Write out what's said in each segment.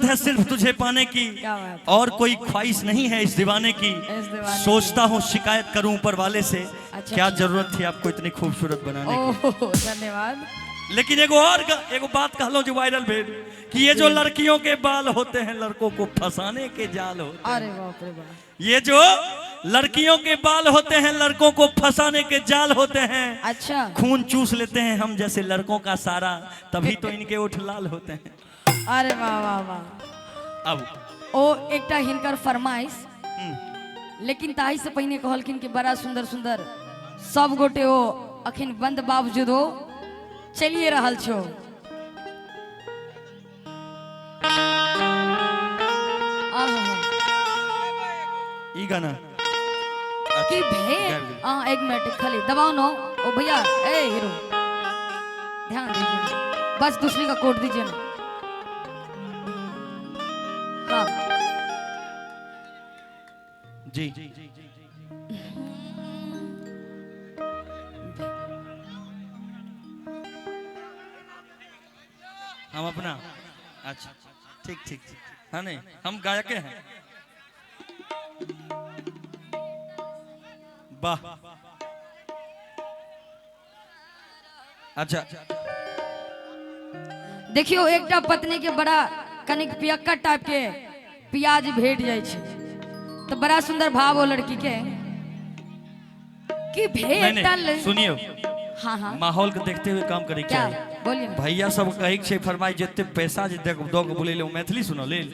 है सिर्फ तुझे पाने की, क्या बात। और कोई ख्वाहिश नहीं है इस दीवाने की। इस दीवाने। सोचता हूँ शिकायत करूँ ऊपर वाले से, क्या जरूरत थी आपको इतनी खूबसूरत बनाने की। ओह, धन्यवाद। लेकिन एगो और एगो बात कहलो जो वायरल भेल कि ये जो लड़कियों के बाल होते हैं लड़कों को फंसाने के जाल होते हैं। अरे बाप रे बाप। ये जो लड़कियों के बाल होते हैं लड़कों को फंसाने के जाल होते हैं। अच्छा। खून चूस लेते हैं हम जैसे लड़कों का सारा, तभी तो इनके ओठ लाल होते हैं। अरे वाह वाह वाह। अब ओ एकटा हिनकर फरमाइश, लेकिन ताही से पहिने कहलखिन कि बड़ा सुंदर सुंदर सब गोटे ओ अखन बंद बावजूद ओ चलिए रहल छो। आहा। ई गाना कि भेल। हाँ, एक मिनट खाली दबाओ ना। ओ भैया, ए हीरो, ध्यान दीजिए, बस दूसरी का कोट दीजिए ना। हाँ। जी। हम अपना, अच्छा, ठीक ठीक ठीक। हाँ, नहीं, हम गायक हैं। वाह, अच्छा। देखियो, एकटा पत्नी के बड़ा कनिक पियक्का टाइप के प्याज भेट जाइ छै तो बड़ा सुंदर भाव हो लड़की के कि नहीं भेटल। नहीं, सुनियो। हाँ हाँ। माहौल के देखते हुए काम करे के क्या चाही। बोलिए ना। भैया सब कहै छै फरमाई, जते पैसा जे दऽ के बोलेले, मैथिली सुनऽ लेल।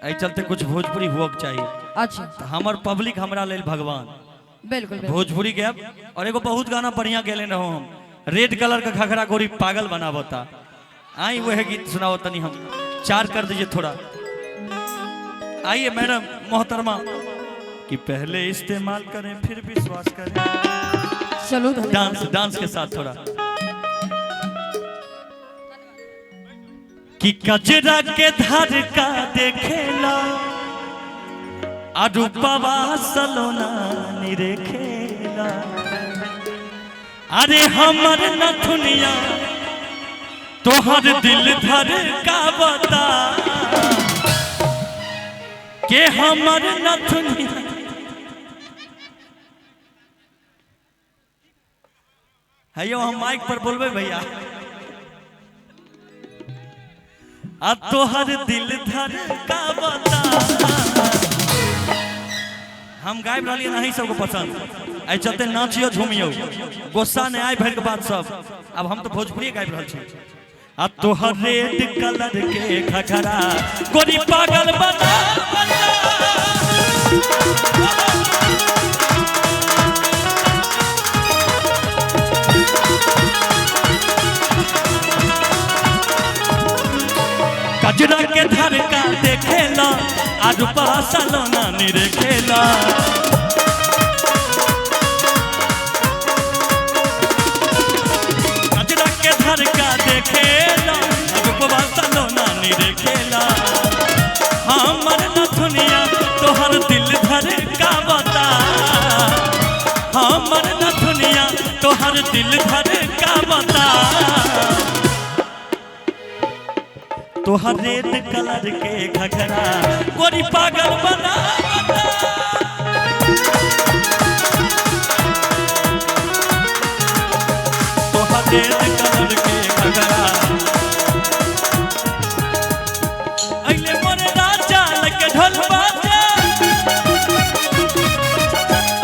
एहि चलते कुछ भोजपुरी हुअ के चाही। अच्छा। तऽ हमर पब्लिक हमरा लेल भगवान। बिल्कुल बिल्कुल। भोजपुरी गायब और एगो बहुत गाना बढ़िया गेले रहो हम, रेड कलर का घघरा गोरी पागल बनावता। आई, वह गीत सुनाओ तनी, हम चार कर दीजिए थोड़ा। आइए मैडम मोहतरमा, कि पहले इस्तेमाल करें फिर विश्वास करें। चलू, धन्यवाद। डांस, डांस के साथ थोड़ा। कि कजरा के धर का देखेला, अरूपवा सलोना निरेखेला, अरे हमर नथुनिया तोहर दिल धर का बता के हमर नथुनिया है। यो, हम माइक पर बोलबे भैया। आ तोहर दिल धर का बता। हम गाबि रहलियै, अहीं सबके पसंद एहि चलते नाचियो झूमियो, गुस्सा नहि आइ भरि के बात सब। अब हम तऽ भोजपुरी गाबि रहल छी। आ तोहर रेड कलर के घघरा गोरी पागल बना बना। कजरा के धर का देखेला, आ रूपा सलोना निरेखेला। कजरा के धर का देखेला, आ रूपा सलोना निरेखेला, हमर नथुनिया तोहर दिल धर का बता, हमर नथुनिया तोहर दिल धर का बता, तोहर रेड कलर के घघरा गोरी पागल बना बता। तोहर रेड कलर के घघरा। अइले मोर राजा लके ढोल बाजा,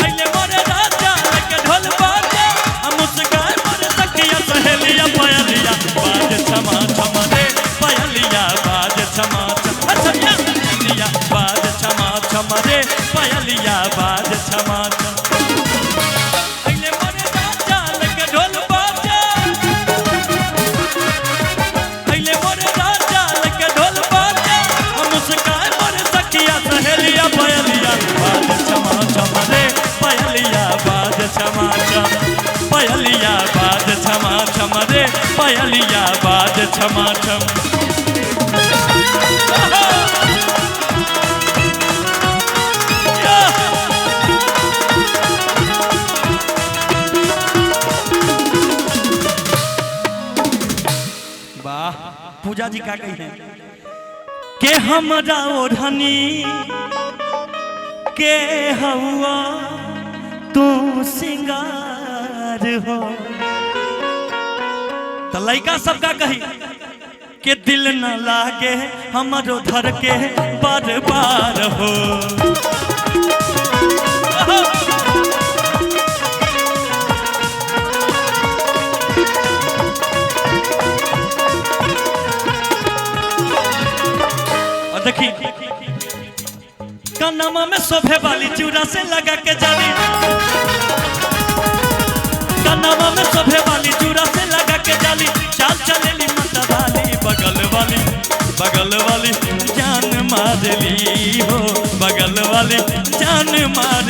अइले मोर राजा लके ढोल बाजा, हम मुस्कान मोर सखिया सहेलिया, पायलिया बाज छमा छमा रे, पायलिया बाज छमा छमा, अच्छा, पायलिया बाज छमा छमा रे, पायलिया बाज छमा छमा। अइले मोर राजा लके ढोल बाजा, अइले मोर राजा लके ढोल बाजा, हम मुस्कान मोर सखिया सहेलिया, पायलिया बाज छमा छमा रे, पायलिया बाज छमा छम, पायलिया बाज छमा छम रे, पायलिया बाज छमा छम। या! वाह, पूजा जी का कही हैं। के हमरा ओढ़नी के हवा तू सिंगार हो। तो लड़का सब का कही के दिल न लागे हमरो धर के बार बार हो। और देखी कनमा में शोभे वाली चूड़ा से लगा के जाली, कनमा में शोभे वाली चूड़ा से लगा के जाली, चाल चलेली मत वाली बगल वाली जान मारली हो, बगल वाली जान मार।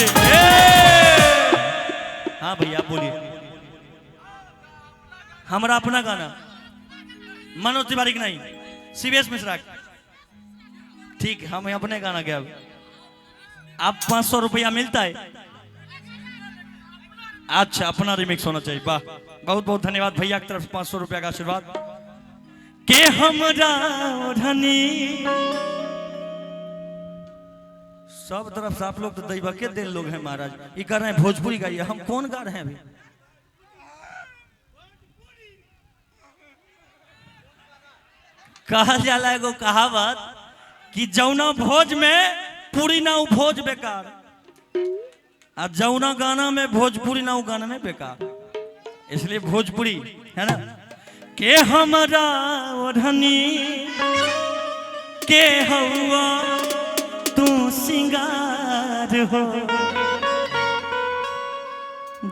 हाँ भैया बोलिए, हमारा अपना गाना मनोज तिवारी के नहीं, शिवेश मिश्रा। ठीक, हम अपने गाना गायब। आप 500 रुपया मिलता है। अच्छा, अपना रिमिक्स होना चाहिए। वाह, बहुत बहुत धन्यवाद भैया की तरफ से 500 रुपया का आशीर्वाद। के हमरा ओढ़नी, सब तरफ से आप लोग तो दैवा के देन लोग हैं महाराज। ये कर रहे हैं भोजपुरी गाइए, हम कौन गा रहे हैं अभी? कहा जाला एगो कहावत कि जौना भोज में पूरी ना उ भोज बेकार, आ जौना गाना में भोजपुरी ना उ गाना में बेकार। इसलिए भोजपुरी है ना। के हमरा ओढ़नी के हवा तू सिंगार हो,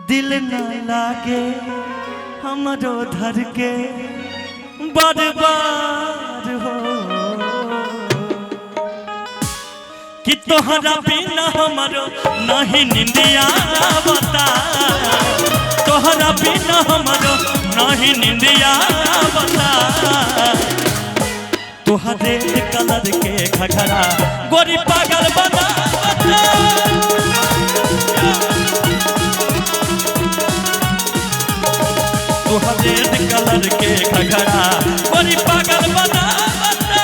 दिल न लागे हमरो धर के बार बार हो। कि तोहरा बिना हमरो नहीं निंदिया बता, तोहरा बिना हमरो नहीं निंदिया बता, तोहरे कलर के घघरा गोरी पागल बना बता, तोहरे कलर के घघरा गोरी पागल बना बता।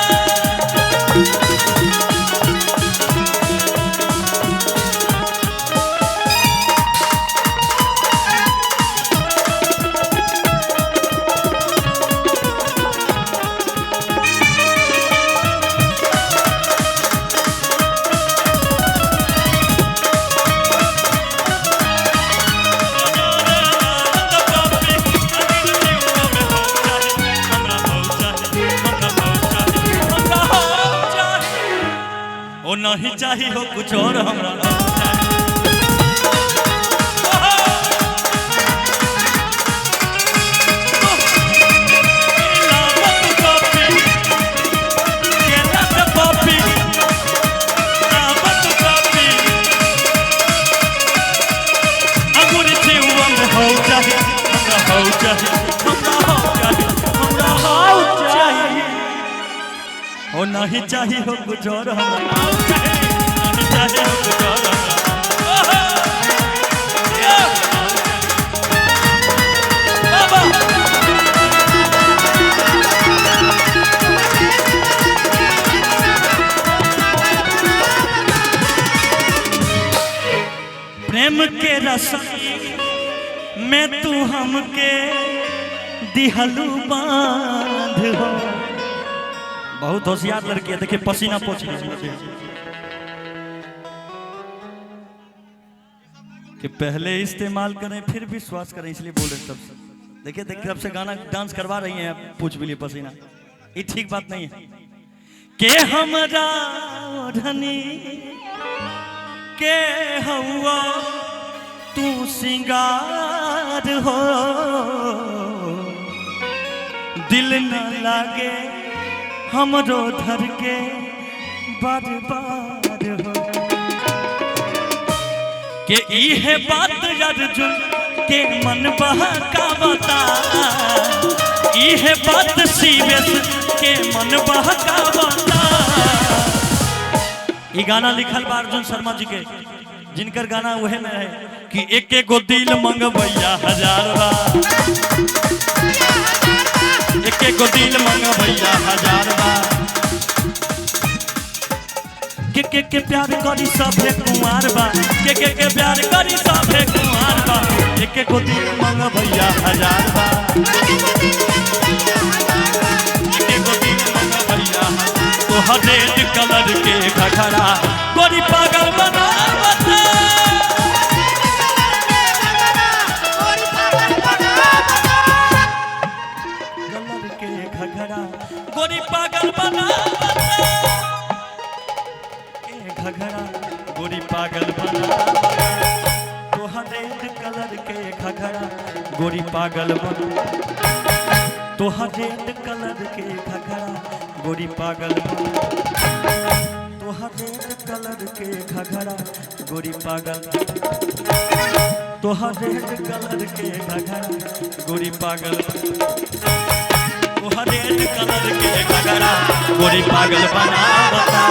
ओ नहीं चाहिए हो कुछ और हमरा, ओ नहीं चाहिए हो कुछ और हमरा, नहीं चाहिए हो कुछ और हमरा। बाबा प्रेम के रसोई में तू हमके दिहलू बांध हो। बहुत होशियार लड़की है, देखिए पसीना पोछ रही है। कि पहले इस्तेमाल करें फिर विश्वास करें, इसलिए बोल रहे तब से। देखिए देखिए अब से गाना डांस करवा रही हैं, पूछ भी लिए पसीना, ये ठीक बात नहीं है। के हमरा ओढ़नी के हवा तू सिंगार हो, दिल न लागे हमरो धर के बार बार हो। के इहे बात अर्जुन के मन बहकावता, इहे बात शिवेश के मन बहकावता। ये गाना लिखल बा अर्जुन शर्मा जी के, जिनकर गाना वह में है कि एक एक गो दिल मंगवैया हजार बार, एक एक गो दिल मंगवैया हजार बार। के प्यार करी सभे कुंवार बा, के प्यार करी सभे कुंवार बा, एक एक गो दिल मंग भैया हजार बा, एक एक गो दिल मंग भैया। तोहर रेड कलर के घघरा गोरी पागल बना बता। कलर के घघरा गोरी पागल बना बता। के घघरा गोरी पागल बना। तोहर रेड कलर के घघरा गोरी पागल बना। तोहर रेड कलर के घघरा गोरी पागल बना। तोहर रेड कलर के घघरा गोरी पागल। तोहर रेड कलर के घघरा गोरी पागल। तोहर रेड कलर के घघरा गोरी पागल बना बता।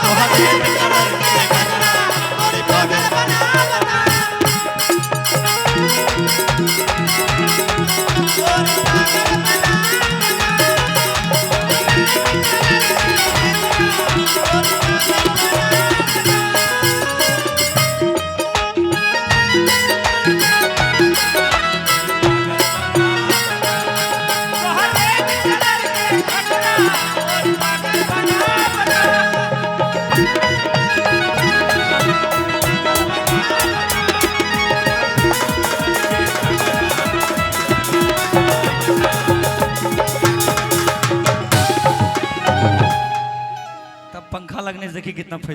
तोहर रेड कलर के घघरा गोरी पागल बना बता। तब पंखा लगने से देखिए कितना फायदा।